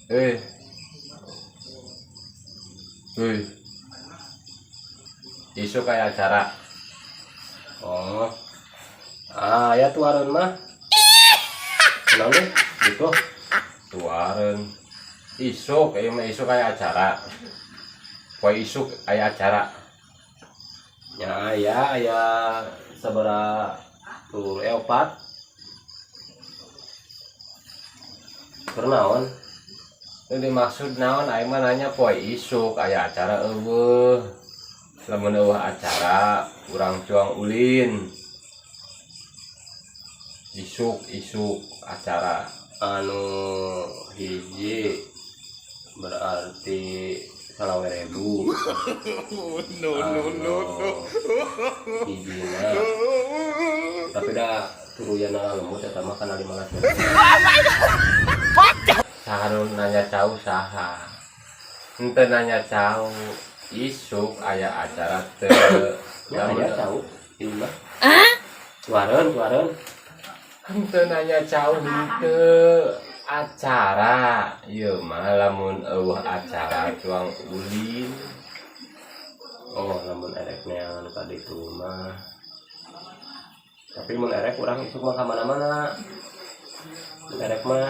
Eh. Hei. Isuk aya acara? Oh. Ah, ya tuareun mah. Kunaon nih? Gitu. Tuareun. Isuk, ieu mah isuk aya acara. Poe isuk aya acara? Ya, ya, aya sabaraha tuh, opat. Keur naon? Itu dimaksud naon? Aing mah nanya poe isuk aya acara euweuh. Lamun euweuh acara, urang cuang ulin. Isuk, isuk acara. Anu hiji berarti 25.000. No, no, no, no. Hijina. Tapi dah turuyana lembut eta mah kana 500. Saha nu nanya cau saha? Henteu nanya cau. Isuk aya acara teu? Ya, aya cau. Ieu mah. Tuareun, tuareun. Henteu nanya cau henteu acara. Ieu mah lamun euweuh acara cuang ulin. Oh, lamun erek neangan ka ditu mah. Tapi mun erek urang isuk mah ka mana-mana. Mun erek mah.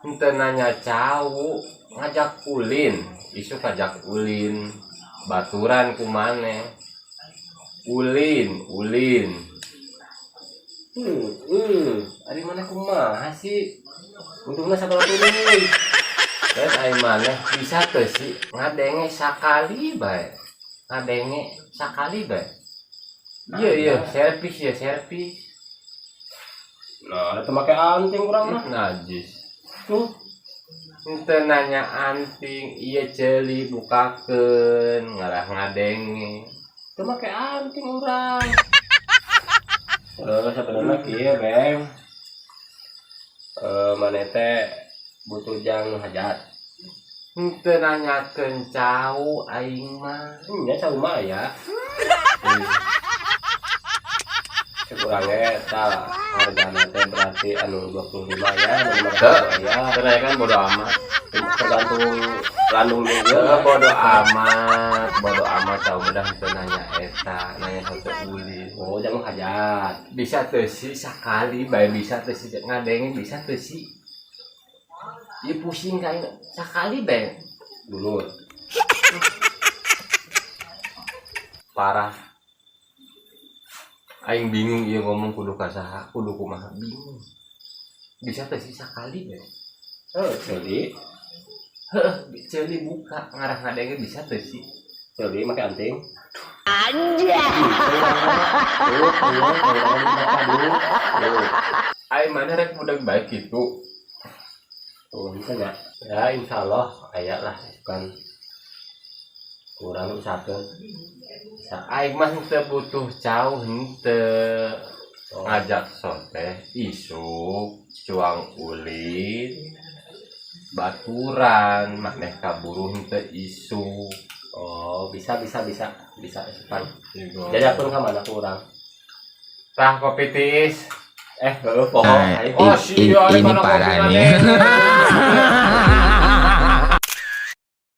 Henteu nanya cau, ngajak ulin. Isuk ngajak ulin. Baturan ku maneh. Ulin, ulin. Ari maneh kumaha sih? Untungna sabaraha tuluy? Dan ai maneh bisa teu sih ngadenge sakali bae? Ngadenge sakali bae. Iya, servis ya, servis. Nah, ada teu make anting urang mah. Najis. Tuh. Henteu nanya anting, ieu ceuli bukakeun ngarah ngadenge. Teu make anting urang. Eh, sebenarnya kieu, Beng. Eh, maneh teh butuh jang hajat? Henteu nanyakeun cau aing mah. Nya cau mah aya. Cek urang ge tah hargana teh berarti anu 25 ya, anu 500 aya. Teu kan bodo amat. Tergantung landung juga. Eh, bodo amat, bodo amat cau mudah henteu nanya eta, nanya satu ulin. Oh, jang hajat. Bisa teu sih sakali bae, bisa teu sih ngadenge, bisa teu sih? Ieu pusing kain sakali bae. Dulu. Parah. Aing bingung ieu ngomong kudu ka saha, kudu kumaha, bingung. Bisa teu sih sakali bae? Oh, ceuli. Heuh, ceuli buka ngarah ngadenge bisa teu sih? Ceuli make anting. Anjay. Tuh, tuh, tuh, tuh. Aing mana rek budak baik gitu. Tuh, bisa nggak? Ya, insya Allah, aya lah, kan kurang usahakeun. Bisa. Aing mah henteu butuh cau henteu. Oh. Ngajak soteh isuk cuang ulin baturan maneh kaburu henteu isuk. Oh, bisa, bisa, bisa, bisa, isukan. Jadi aku ka mana ku urang? Tah, kopi tiis. Eh, heueuh, poho. Nah, Aing. Oh, sia, ini kana kopi parah nih. maneh.